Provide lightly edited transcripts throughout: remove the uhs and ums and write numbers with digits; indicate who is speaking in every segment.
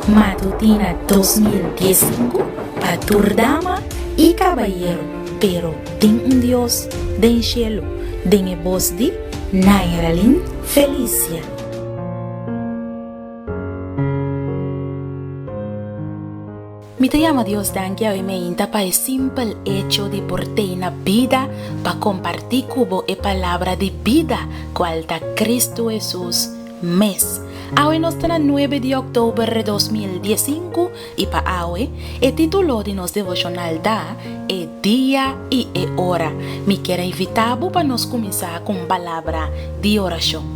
Speaker 1: Matutina 2015 pa tur dama i kabayero, pero tin un Dios den shelu, den e bos di Nairalyn Felicia. Mi ta yama Dios danki awe meinta pa e simpel echo di por tei na bida pa kompartí ku bo e palabra di bida kual ta Kristu Hesus mes. Awe nos ta na nuebe di òktober 2015 i pa awe e título di nos devoshonal ta E Dia i e Ora. Mi kier a invitá bo pa nos kuminsá ku un palabra di orashon.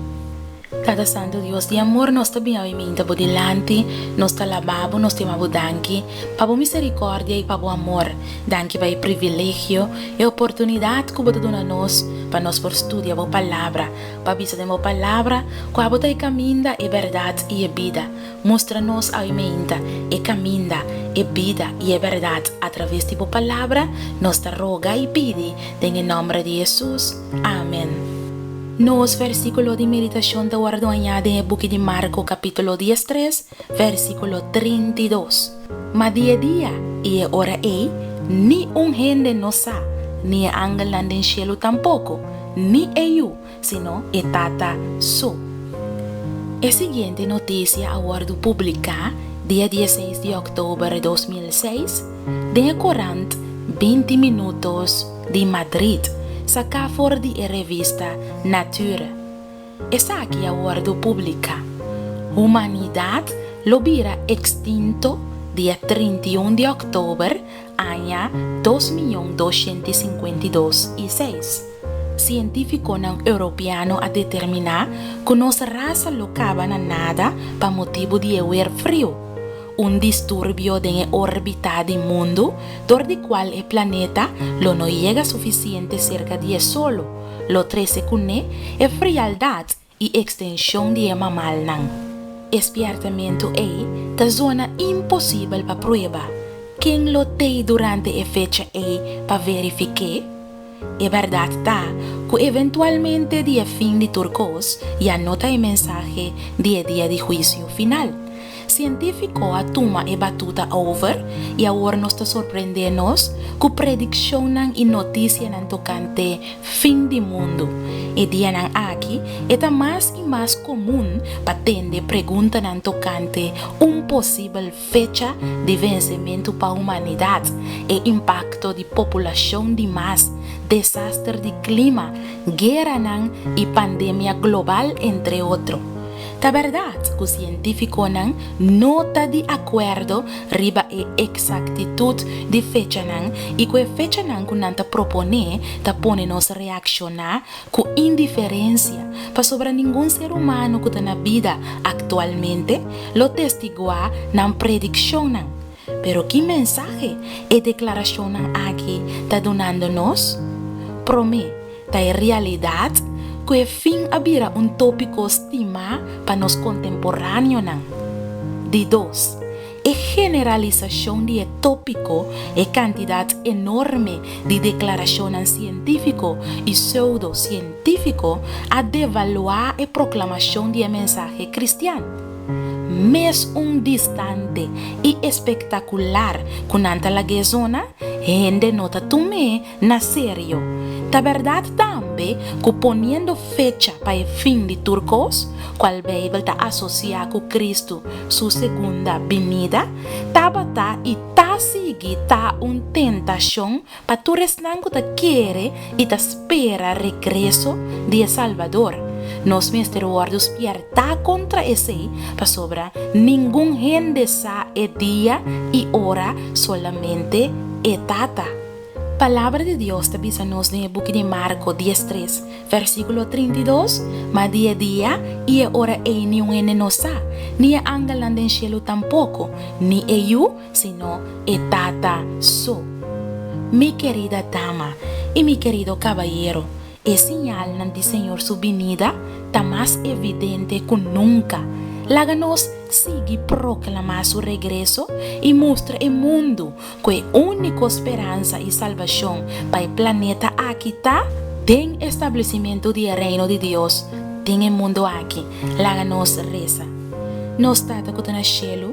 Speaker 1: Tata Santu Dios di amor, nos ta bin awe minta bo dilanti, nos ta laba bo, nos ta yama bo danki pa bo misericordia i pa bo amor. Danki pa e privilegio, e oportunidad cu bo ta duna nos pa nos por studia bo Palabra, pa bisa den bo Palabra cu abo ta e caminda, e berdad i e bida. Mustra nos awe meinta e caminda, e bida i e berdad a traves di bo Palabra, nos ta roga i pidi den e nomber di Jesus. Amen. Nos versíkulo di meditashon ta wòrdu hañá den e buki di Marko kapítulo 13, versíkulo 32. Ma di e dia i e ora ei ni un hende no sa, ni e angelnan den shelu tampoko, ni e Yu, sino e Tata so. E siguiente notisia a wòrdu publiká dia 16 di òktober 2006 den e korant 20 Minutos di Madrid, saká for di e revista Nature. Esaki a wòrdu publiká. Humanidat lo bira ekstinto dia 31 di òktober aña 2252 i seis. Sientífikonan europeano a determiná ku nos rasa lo kaba na nada pa motibu di e wer friu. Un disturbio den e órbita di mundu dor di kual e planeta lo no yega sufisiente serka di e solo, lo trese kuné e frialdat i ekstenshon di e mamalnan. E spièrtamentu ei ta zona imposibel pa prueba. Ken lo t'ei durante e fecha ei pa verifik'é? E bèrdat ta ku eventualmente di e fin di tur kos ya no ta e mensahe di e dia di huisio final. Sientífiko a tuma e batuta over i awor nos ta sorprendé nos ku predikshonnan i notisianan tokante fin di mundu. E dianan aki e ta mas i mas komun pa tende preguntanan tokante un posibel fecha di vensementu pa humanidat, e impakto di populashon di mas, desaster di klima, gueranan i pandemia global entre otro. Ta bèrdat ku sientífikonan no ta di akuerdo riba e eksaktitut di fechanan i ku e fechanan ku nan ta proponé ta pone nos reakshoná ku indiferensia pasobra ningun ser humano ku ta na bida aktualmente lo testiguá nan predikshonnan. Pero ki mensahe e deklarashonnan aki ta dunando nos? Promé, Ta e realidat ku e fin a bira un tópiko stimá pa nos kontemporáneonan. Di dos, e generalisashon di e tópiko, e kantidat enorme di deklarashonnan sientífiko i pseudo-sientífiko a devaluá e proklamashon di e mensahe kristian. Mes un distante i espektakular ku nan ta lag'é zona, hende no ta tum'é Na serio, ta bèrdat tambe ku poniendo fecha pa e fin di tur kos, kual Beibel ta asosiá ku Kristu su segunda binida, tabata i ta sigui ta un tentashon pa tur esnan ku ta kere i ta spera regreso di e Salbador. Nos mester wòrdu spièrtá kontra esei pasobra ningun hende sa e dia i ora, solamente e Tata. Palabra di Dios ta bisa nos den e buki di Marko 13, versíkulo 32, Ma di e dia i e ora ei niun hende no sa, ni e angelnan den shelu tampoko, ni e Yu, sino e Tata so. Mi kerida dama i mi kerido kabayero, E siñalnan di Señor su binida ta mas evidente ku nunka. Laga nos sigui proklamá su regreso i mustra e mundu ku e úniko speransa i salbashon pa e planeta aki ta den establesimentu di e Reino di Dios den e mundu aki. Laga nos resa. Nos Tata ku ta na shelu.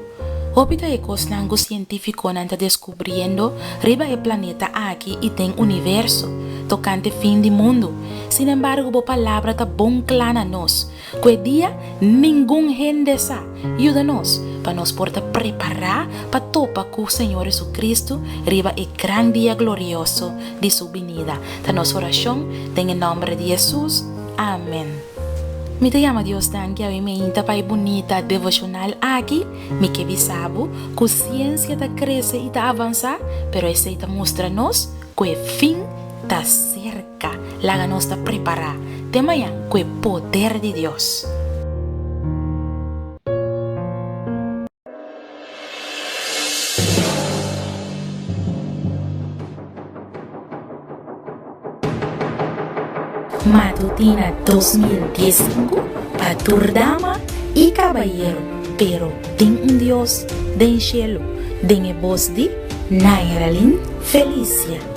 Speaker 1: Hopi ta e kosnan ku sientífikonan ta deskubriendo riba e planeta aki i den universo tokante fin di mundu. Sinembargo bo Palabra ta bon kla na nos ku e dia ningun hende sa. Yuda nos pa nos por ta prepará pa topa ku Señor Jesucristo riba e gran dia glorioso di su binida. Ta nos orashon den e nòmber di Jesus. Amen. Mi ta yama Dios danki awe meinta pa e bunita devoshonal aki. Mi ke bisa bo ku siensia ta krese i ta avansá, pero esei ta mustra nos ku e fin ta serka. Laga nos ta prepará te mañan ku e poder di Dios. Matutina 2015 pa tur dama i kabayero, pero tin un Dios den shelu, den e bos di Nairalyn Felicia.